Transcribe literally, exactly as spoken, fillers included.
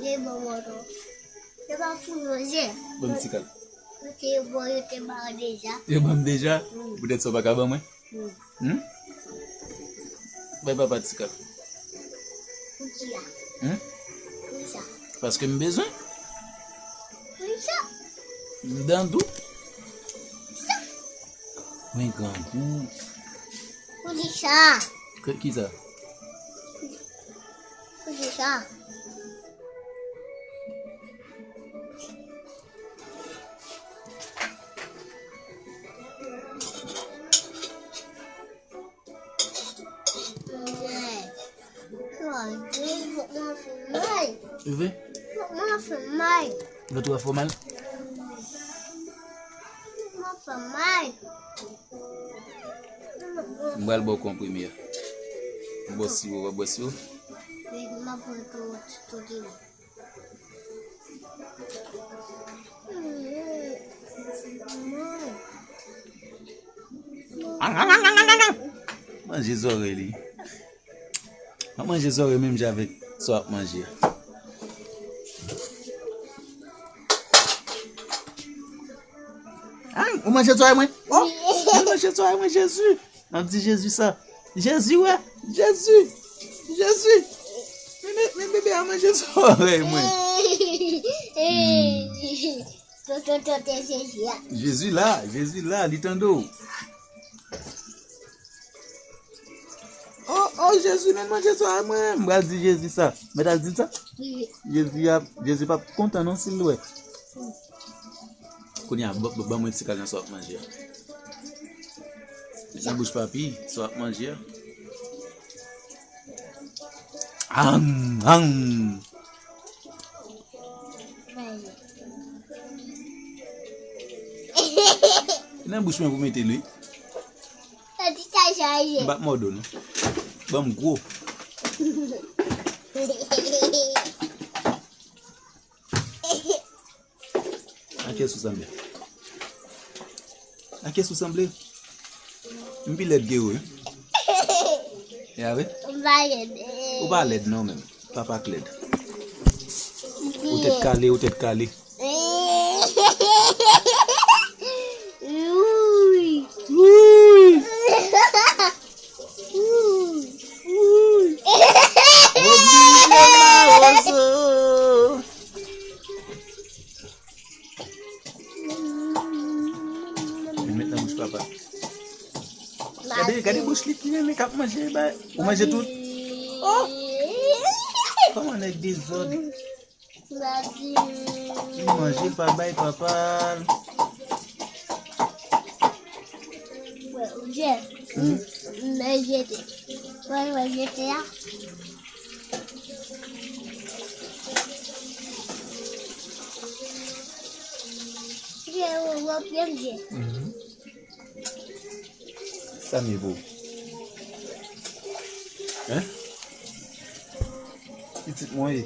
E bon, bon, non. Yo pa pou manje. Bon, ti kal. Yo te bon, yo te ba w deja. Yo ban m deja? Wi. Poutèt sa w pa ka ban mwen? Wi. Hmm? Bay papa ti kal. Poukisa? Hmm? Poukisa? Paske m bezwen. Poukisa? M dan tou. Mwen grangou. Poukisa? Ki, ki sa? Poukisa? Mwen fè mal. Ou vle? Mwen fè mal. Vant ou a fè w mal? Mwen fè mal. M pral ba w konprime a. M ba w siwo, w ap bwè siwo? Wi, m ap bwè siwo tout, tout. Manje zòrèy li. Mwen manje zòrèy menm jan avèk sa w ap manje a. Ay, ou manje zòrèy mwen? Oh, ou manje zòrèy mwen, Jezi. M ap di Jezi sa. Jezi, wè. Jezi. Jezi. Men, men, men bebe a manje zòrèy mwen. Hmm. Tonton, tonton, Jezi a. Jezi la, Jezi la, li tande w. Oh, oh, Jezi, men manje zòrèy mwen. M pral di Jezi sa. Mèt al di l sa? Wi. Jezi a, Jezi p ap kontan non si l wè. Kounye a, ba, ba, ban mwen ti kal nan sa w ap manje a. Met nan bouch papi, sa w ap manje a. Ang, ang. Nan bouch mwen pou mete l, wi. Sa ti sa chaje. M p ap mòde w, non. Ban m gwo. A kiyès ou sanble? A kiyès ou sanble? M pi lèd ke ou, wi. E a vre? Ou pa lèd. Ou pa lèd non menm. Papa k lèd. Ou tèt kale, ou tèt kale. Wi. Wi. Wi. Oblije mawozo. Li met nan bouch papa. Gade, gade bouch li ki renmen k ap manje, ba, ou manje tout? Oh! Kòman nèg dezòd? Li manje, l pa bay papa l. Mwen jete. Hmm? Mwen jete. Mwen jete a. Mhm. Sa m ye pou ou? Hein? Pitit mwen ye.